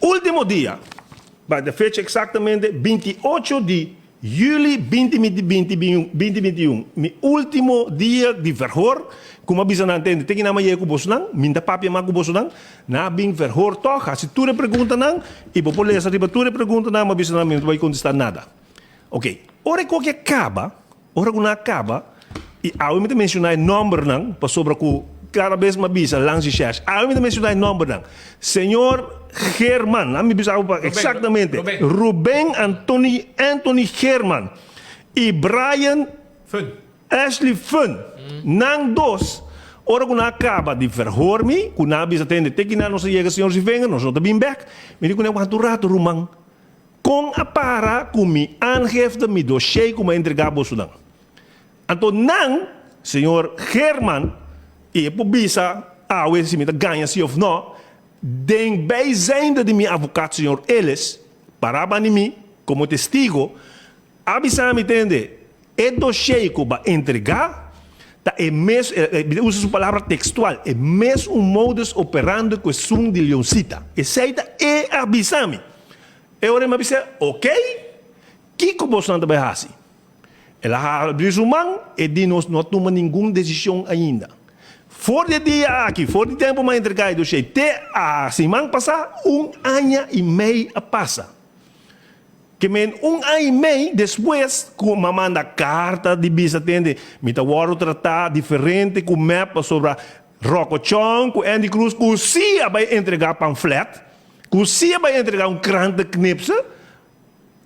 Ultimo dia, pa de fecha exactamente 28 di juli 2021, mi ultimo dia di verhoor, cu mi a bisa nan tende, te ki nan a yega cu bosonan, mi ta papia mas cu bosonan, nan a bin verhoor toch, haci tur e preguntanan, y bo por lesa riba tur e preguntanan, mi a bisa nan mi no ta bay contesta nada. Ok, ora e koki a caba, Ora ku nan a kaba, i awe mi ta menshoná e nòmbernan, pasobra ku kada bes mi a bisa langs di shèsh, awe mi ta menshoná e nòmbernan, Señor Geerman, nan mi bisa awe pa eksaktamente, Ruben Anthony Anthony Geerman i Brian Ashley Fun, nan dos, ora ku nan a kaba di verhoor mi, ku nan a bisa tende, te kinan nos a yega Señor Zivinger, nos no ta bin bèk, mi di ku nan, wanta un rato ruman. Kon a para ku mi aangifte, mi dossier ku mi a entregá bosonan? Anto nan, señor Geerman, i e por bisa awe si mi ta gaña si òf nò, den bijzijnde di mi avokat señor Ellis, pará bani mi komo testigo, a bisa mi, tende, e dossier ku bo a entregá ta e mes, mi ta usa su palabra tekstual, e mes un modus operandi ku esun di Leoncita. Esei ta e a bisa mi. E ora mi a bisa, Ok, kiko bosonan ta bai hasi? El a habri su man, e di nos no a tuma ningun desishon ainda. For di e dia aki, for di tempu mi a entregá e dossier te a siman pasá, un aña i mei a pasa. Ke men un aña i mei despues ku mi a manda karta di bisa tende mi ta wòrdu tratá diferente ku mep pasobra Rocco Chong ku Andy Cruz ku si a bai entregá pamflèt, ku si a bai entregá un krantenknipsel,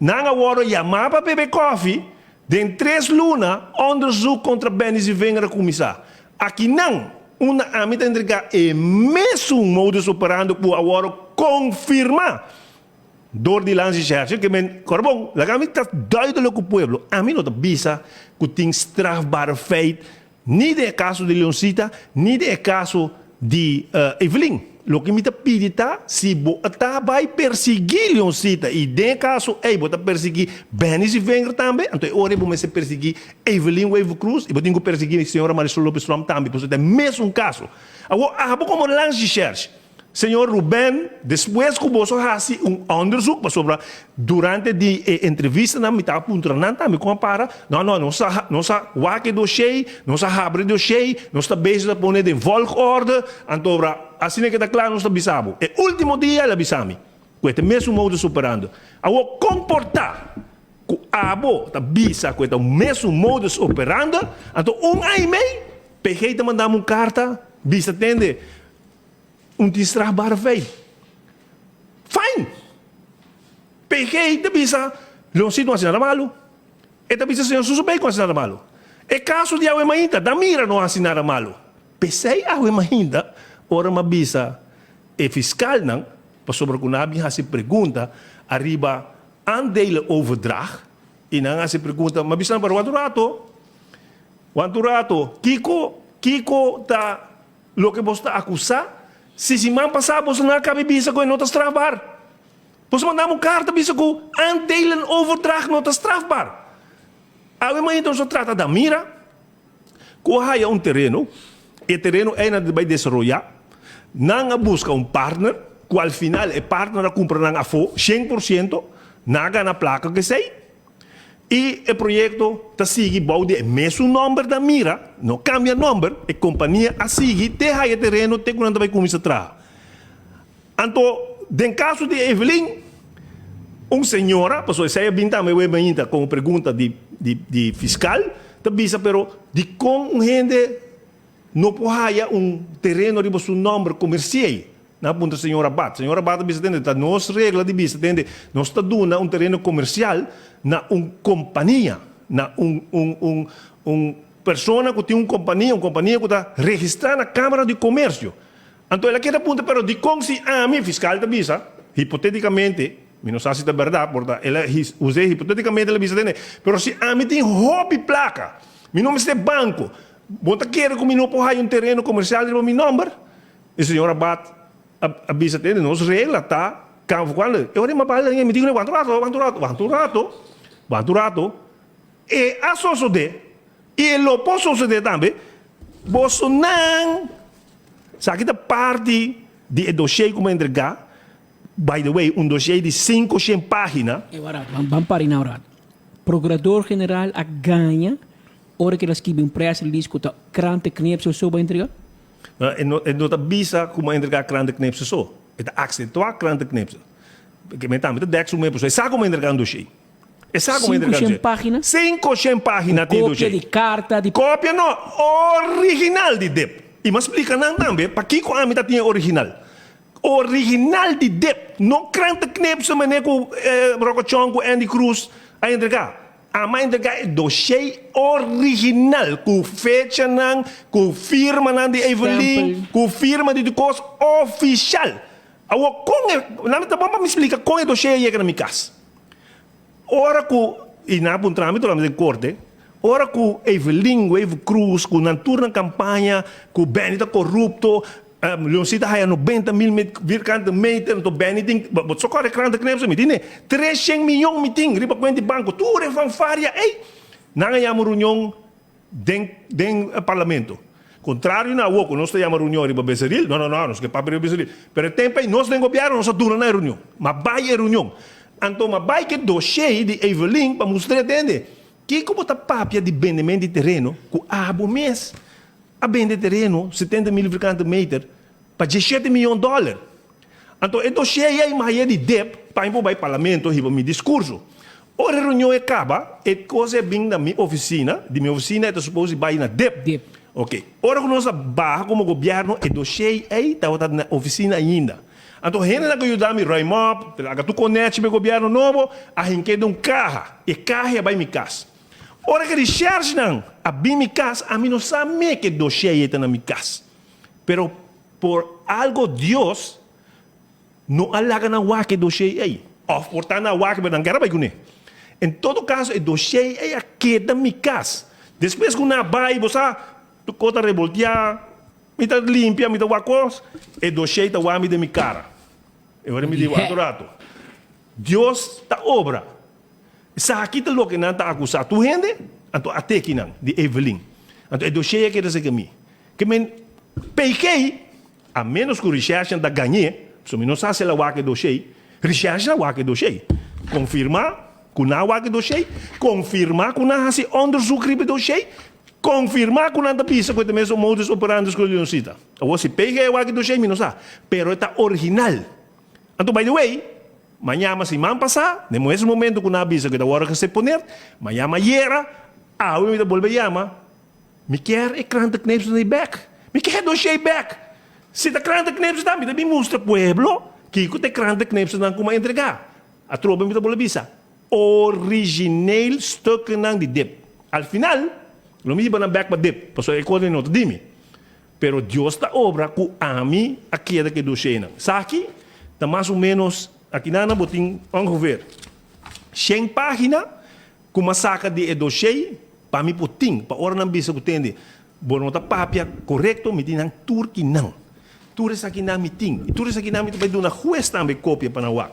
nan a wòrdu yamá pa bebe kòfi. Den tres luna onderzoek kontra Benny Zivinger a kuminsá. Akinan unda ami ta entregá e mesun modus operando ku a wòrdu konfirmá Dor di Lansi Shershel ke men kor bon, laga mi ta duidelijk ku pueblo, ami no ta bisa ku tin strafbare feit ni den e kaso di Leoncita ni den e kaso di Evelyn. Loke mi ta pidi ta si bo ta bai persiguí Leoncita i den e kaso ei bo ta persiguí Benny Zivinger tambe, anto e ora ei bo mester persiguí Evelyn Wever Croes i bo tin ku persiguí señora Marisol Lopez Tromp tambe pasobra ta e mesun kaso. Awor abo komo Lansi Shersh Señor Ruben, despues cu boso haci un onderzoek, pasobra durante di e entrevistanan mi ta puntra nan tambe con a para, no, no, nos a, nos a wak e dossier, nos a habri e dossier, nos ta bezig ta pone den volgorde, antobra asina ke ta cla nos ta bisa bo. E ultimo dia el a bisa mi cu e ta mesun modus operando. Awor con por ta cu abo ta bisa cu e ta mesun modus operando, anto un aña y mei PG ta manda mi un carta bisa tende, Un tin strafbare feit. Fijn! PG ta bisa Leoncito no hasi nada malu. E ta bisa señor Susu Bey ku no hasi nada malu. E kaso di awe mainta, Damira no hasi nada malu. P'esei awe mainta ora mi a bisa e fiskalnan, pasobra ku nan a bin hasi pregunta ariba aandelenoverdracht i nan a hasi pregunta, mi a bisa nan, pero wanta un rato, wanta un rato, kiko, kiko ta Loke boso ta akusá, si siman pasá boso no a kabi bisa ku e no ta strafbar. Boso manda un karta bisa ku aandelenoverdracht no ta strafbar. Awe mainta nos a trata Damira ku a haya un tereno, e tereno ei nan ta bai desaroyá. Nan a buska un partner ku al final e partner a kumpra nan afó 100%, nan a gana plaka ku esei. I e proyekto ta sigui bou di e mesun nòmber da mira, no kambia nòmber, e kompania a sigui te haya tereno te ku nan ta bai kuminsá traha. Anto den kaso di Evelyn, un señora, pasobra esei a bin tambe web ainda komo pregunta di di fiskal, ta bisa pero dikon un hende no por haya un tereno riba su nòmber komersiei? Nan a puntra señor Abad. Señor Abad a bisa, Tende, ta nos regla di bisa, tende, nos ta duna un tereno comercial na un compania, na un, un, un, un persona cu tin un compania, un compania cu ta registra na Camara di Comercio. Anto el a keda puntra, pero dicon si ami, fiscal ta bisa, hipoteticamente, mi no sa si ta berdad, por ta el a us'e hipoteticamente el a bisa, tende, pero si ami tin hopi placa, mi no mester banco, bo ta kere cu mi no por haya un tereno comercial riba mi nomber? E señor Abad a bisa tende, nos regla ta kan cuando e ora mi a bala mi di wanta un rato, wanta un rato, wanta un rato, wanta un rato, e a sosode y e lo por sosode tambe, bosonan, esaki ta parti di e dossier cu mi a entrega. By the way, un dossier di 500 pagina. E wara, ban para na ora. Procurador General a gaña ora cu el a skibi un press release cu ta krantenknipsel so bo a entrega? E no, e no ta bisa cu bo a entrega krantenknipsel so. E ta accentua krantenknipsel. Ke men tambe ta dek su mes, pasobra e sa cu bo a entrega un dossier. E sa cu bo a entrega un dossier. 500 pagina? 500 pagina tin dossier. Copia di carta di. Copia no, original di dip. Y mi a splica nan tambe pakico ami ta tin e original. Original di dip, no krantenknipsel mane cu Rocco Chong cu Andy Cruz a entrega. Ama a entrega e dossier original cu fechanan, cu firmanan di Evelyn, cu firma di tur cos oficial. Awor con e, nan ta bon pa mi splica con e dossier a yega na mi cas. Ora cu, y nan a puntra mi durante den corte, ora cu Evelyn Wever Croes cu nan tur nan campaña cu Benny ta corupto, Leoncita haya 90 mil vierkante meter, anto Benny tin, bo so core krante knepse mi tin ne, 300 miyon mi tin riba cuenta di banco, tur e fanfaria ey, nan a yama reunion den den parlamento. Contrario na awo cu nos ta yama reunion riba Becerril, no no no, nos ke papia riba Becerril, pero e tempo ey nos den gobierno nos a duna nan e reunion, ma bay e reunion, anto ma bay ke dossier di Evelyn pa mustra e tende, kico bo ta papia di bendemento di tereno cu abo mes a bende tereno 70 mil vierkante meter pa 17 miyon dollar. Anto e dossier ei maya di dip pa mi por bai parlamento hiba mi discurso. Ora e reunion e caba, e cosa e bin na mi oficina, di mi oficina e ta suppose di bai na dip. Dip. Ok. Ora cu nos a baha como gobierno e dossier ei tabata na oficina ainda. Anto hendenan cu yuda mi ruim op, laga tur conechi pa e gobierno nobo, a hink'e den un caha. E caha e a bai mi cas. Ora cu e recherchenan a bin mi cas, ami no sa me cu e dossier ei ta na mi cas. Pero por algo Dios no a laga nan wak e dossier ei. Of por ta nan a wak pero nan ker a bai kuné. En todo caso e dossier ei a keda mi cas. Despues ku nan a bai bo sa tur kos ta reboltea, mi ta limpia, mi ta wak kos, e dossier ta wak mi den mi cara. E ora mi di wak un rato. Dios ta obra. Esaki ta loke nan ta akusá tur hende, anto a teki nan di Evelyn. Anto e dossier a keda serka mi. Ke men PG, a menos ku recherche ta gañ'é, pasobra mi no sa si el a wak e dossier, recherche a wak e dossier. Konfirmá ku nan a wak e dossier, konfirmá ku nan a hasi onderzoek riba e dossier, konfirmá ku nan ta bisa ku e ta mesun modus operandus ku Leoncita. Awor si PG a wak e dossier mi no sa, pero e ta original. Anto by the way, mañama siman pasá, den mes momento ku nan a bisa ku e ta wòrdu geseponeerd, mañama ayera, awe mi ta bolbe yama, Mi kier e krantenknipsel ei bek. Mi kier e dossier bek. Si ta krantenknipsel ta, mi ta bin mustra pueblo kiko ta e krantenknipselnan ku mi a entregá. Atrobe mi ta bolbe bisa, origineel stukkennan di dip. Al final, lo mi hiba nan bek pa dip, pasobra e kos ei no ta di mi. Pero Dios ta obra ku ami a keda ku e dossiernan. Esaki ta mas o ménos, akinan bo tin ongeveer shen página Ku m'a saka di e doshei pa mi por tin, pa ora nan bisa ku tende, bo no ta papia korekto, mi tin nan tur ki nan. Tur esakinan mi tin. I tur esakinan mi ta bai duna hues tambe kopia pa nan wak.